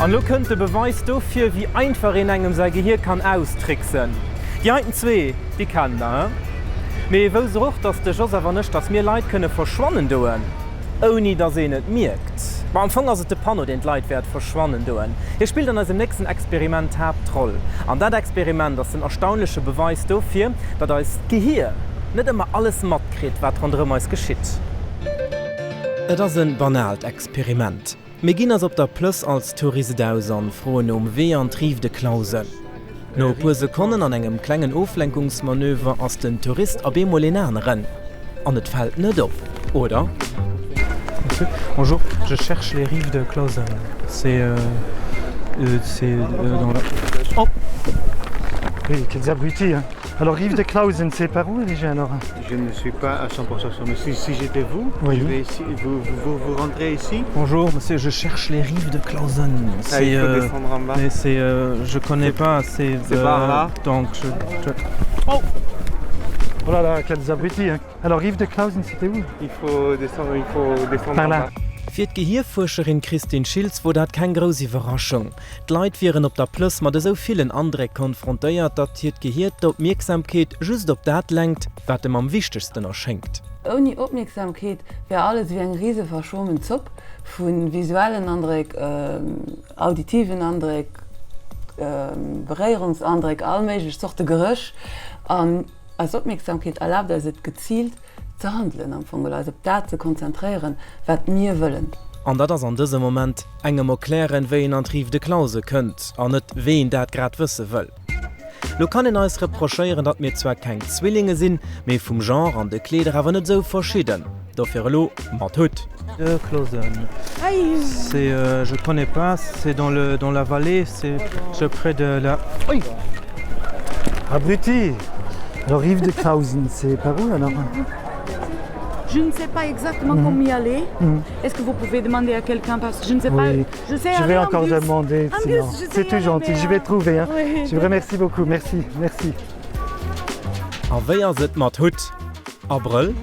An elo kënnt de Beweis dofir, wéi einfach een engem säi Gehier kann austricksen. Déi heiten zwee, déi kennt der, he? Mee wousst der och, dass de Joseph an ech, dass mir Leit kënne verschwannen doen, ouni dass een et mierkt? Bon, am Fong ass et de Panneau, deen d'Leit wäert verschwannen doen. Hie spillt an eisem nächsten Experiment d'Haaptroll. An dat Experiment ass den erstaunleche Beweis dofir, datt eist Gehier net ëmmer alles matkritt, wat ronderëm eis geschitt. Et ass e banaalt Experiment. Mir ginn eis op der Plëss als Tourist aus an froen nom Wee an d'Rive de Clausen. No e puer Sekonnen an engem klengen Oflenkungsmanöver ass den Tourist op eemol een aneren. An et fält net op, oder? Bonjour, je cherche les rives de Clausen. C'est c'est dans la. Oh! Oui, quels abrutis, hein. Alors, rives de Clausen, c'est par où déjà alors? Je ne suis pas à 100% sûr, mais si, si j'étais vous, oui. je vais ici, vous, vous, vous rentrez ici. Bonjour, monsieur, je cherche les rives de Clausen. Ah, il faut descendre en bas. Mais c'est, euh, je connais pas, c'est C'est par là. Donc je, je... Oh Oh là là, quels abrutis, hein. Alors, rives de Clausen, c'était où? Il faut descendre, il faut descendre Par en là. bas. Fir d'Gehierfuerscherin Christine Schiltz wor dat keng grouss Iwwerraschung. D'Leit wieren op der Plëss mat esou villen Andréck konfrontéiert, datt hiert Gehier d'Opmierksamkeet just op dat lenkt, wat em am wichtegsten erschéngt. Ouni Opmierksamkeet wär alles ewéi eng rise verschwommen Zopp vu visuellen Andréck, auditiven Andréck, Beréierungsandréck, all méiglech Zorte Geréch. An eis Opmierksamkeet erlaabt eis et geziilt ze handelen, am Fong geholl eis op dat ze konzentréieren, wat mir wëllen. An dat ass an dësem Moment engem erklären, wéi een an d'Rive de Clause kënnt, an net wéi een dat grad wësse wëll. Lo kann een eis reprochéieren, datt mir zwar keng Zwillinge sinn, mee vum Genre an de Kleeder awer net esou verschidden. Dofir elo mat Hutt. De Clausen, c'est, je connais pas, c'est dans le, dans la vallée, c'est près de la. Ui! Abruti! Alors Rive de Clausen, c'est par où alors? Je ne sais pas exactement mm. comment y aller. Mm. Est-ce que vous pouvez demander à quelqu'un parce que je ne sais oui. pas. Je, sais je vais aller en encore bus. demander. En sinon. bus, je sais C'est y tout aller, gentil. mais, Je vais euh, trouver. Hein. oui. Je vous remercie beaucoup. Merci. Merci. A wéi ass et mat Hutt a Brëll?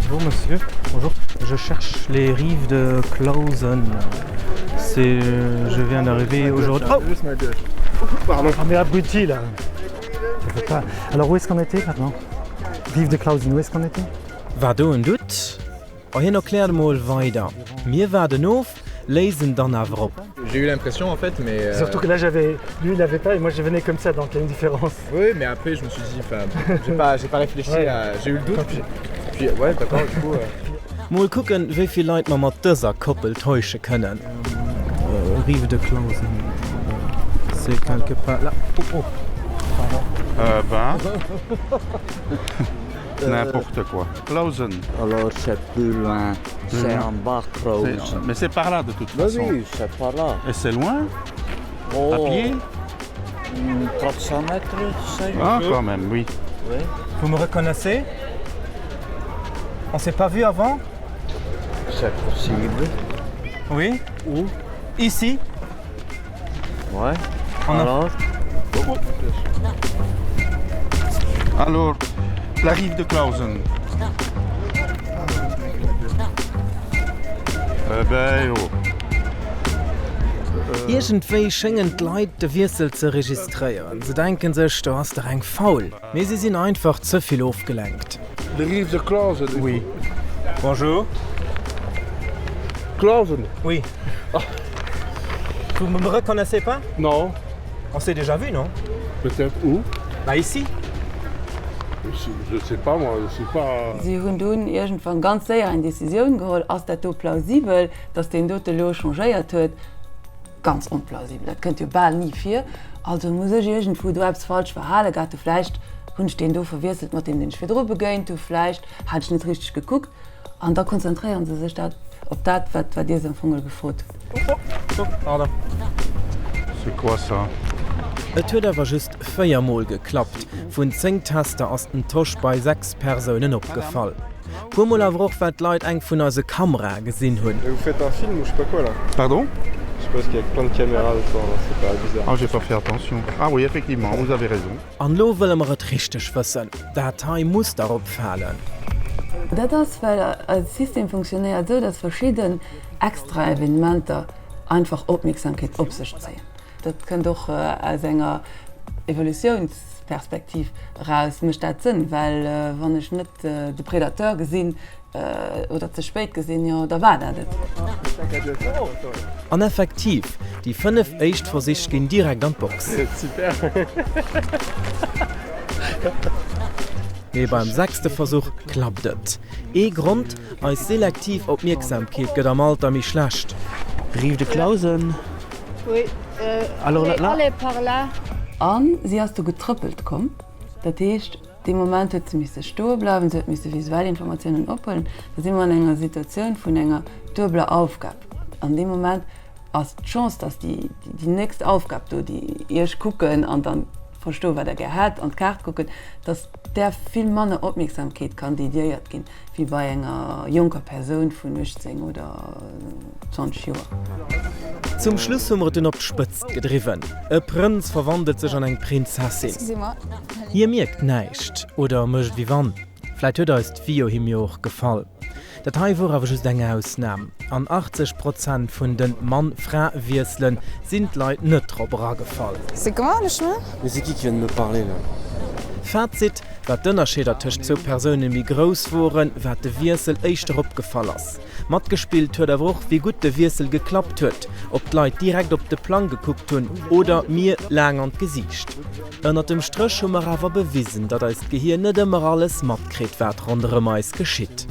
Bonjour monsieur, bonjour. Je cherche les rives de Clausen. C'est, je viens d'arriver aujourd'hui. Oh Pardon. Ah mais abruti là. Ça veut pas. Alors où est-ce qu'on était maintenant? Rives de Clausen, où est-ce qu'on était? War do en Doute? Oh hien erkläert emol weider. Mir waarden of, léisen dann awer op. J'ai eu l'impression en fait mais euh... Surtout que là j'avais lui il avait pas et moi je venais comme ça donc il y a une différence. Oui mais après je me suis dit enfin j'ai pas j'ai pas réfléchi ouais. à j'ai eu le doute puis, puis ouais d'accord du coup euh... Mol kucken wéi vill Leit mer mat dëser Koppel täusche kënnen. Rive de Clausen c'est quelque part là. Oh oh pardon. Euh ben n'importe quoi. Clausen. Alors c'est plus loin, c'est en bas Clausen. Mais c'est par là de toute Mais façon. oui, c'est par là. Et c'est loin? Oh, À pied? 400 mètres, c'est. Ah quand même, oui. Oui. Vous me reconnaissez? On s'est pas vu avant? C'est possible. Oui. Où? Ici. Ouais. On a- Alors? Alors, la rive de Clausen. Eh ben jo. Iergendwéi schéngen d'Leit de Wiessel ze registréieren. Se denken sech, do ass dach eng faul. Mee si sinn einfach ze vill ofgelenkt. De Rive de Clausen. Oui. Bonjour. Clausen. Oui. Vous me reconnaissez pas? Non. On s'est déjà vu, non? Peut-être où? Bah ici. Je sais pas moi, je suis pas. Si hunn dunn iergendwann ganz séier eng Decisioun geholl, Ass dat do plausibel, datt deen dote elo changéiert huet? Ganz onplausibel, dat kënnt jo bal ni vir. Also muss ech iergendwou do eppes falsch verhale gehat hu. Vläicht hunn ech deen do verwiesselt mat deem, deen ech virdru begéint hu. Vläicht hat ech net richteg gekuckt. An da konzentréiere se sech dat op dat, wat wat Dir se am Fong gefrot hutt. Pardon. C'est quoi ça? Et huet awer just 4 Mol geklappt. Vun 10 Tester ass den Tosch bei 6 Persounen opgefall. Puer Mol awer och well d'Leit eng vun eise Kamerae gesinn hunn. Vous faites un film ou je sais pas quoi là? Pardon? Je sais pas parce qu'il y a plein de caméras autour alors ça paraît bizarre. Ah j'ai pas fait attention. Ah oui effectivement, vous avez raison. An lo wëlle mer et richteg wëssen, dat hei muss dach opfalen. Dat ass, well eise System funktionéiert esou, dass verschidden extra Evenementer. Einfach Opmierksamkeet op sech zéien. Dat kënnt och aus enger Evolutiounsperspektiv eraus, mécht dat Sënn, well wann ech net de Predateur gesinn oder ze spéit gesinn, jo da war dat et. An effektiv, déi 5 éischt Versich ginn direkt an d'Box. Mee beim sechste Versuch klappt et. Ee Grond, Eis selektiv Opmierksamkeet gëtt am Alter méi schlecht. Rive de Clausen. A si ass do getrëppelt komm. Dat heescht, dee Moment huet se misse stoe bleiwen, se huet misse visuell Informatiounen ophuelen. Da si mer an enger Situatioun vun enger duebeler Aufgab. An deem Moment ass d'Chance, dass déi nächst Aufgab do, déi Iech kucken an dann verstoen, wat Der gär hätt, an d'Kaart kucken, dass där vill manner Opmierksamkeet kann dediéiert ginn. wéi bei enger jonker Persoun vun 18 oder 20 Joer. Zum Schluss hu mer et dunn op d'Spëtzt gedriwwen, E Prënz verwandelt sech an eng Prinzessin. Hie mierkt näischt oder mécht ewéi wann. Vläit huet eis d'Vio him jo och gefall. Dat hei wor awer just eng Ausnam. An 80 Prozent vun den Mann-Fra-Wiesselen sinn d'Leit net drop eragefall. C'est comment le chemin? Mais c'est qui qui vient de me parler là? Fazit, Wat d'Ënnerscheeder tëscht zwou Persoune méi grouss woren, wat de Wiessel éischter opgefall ass. Matgespillt huet awer och, wéi gutt de Wiessel geklappt huet, ob d'Leit direkt op de Plang gekuckt hunn oder mir laang an d'Gesiicht. Ënnert dem Stréch hu mer awer bewisen, datt eist Gehier net ëmmer alles matkritt, wat ronderëm eis geschitt.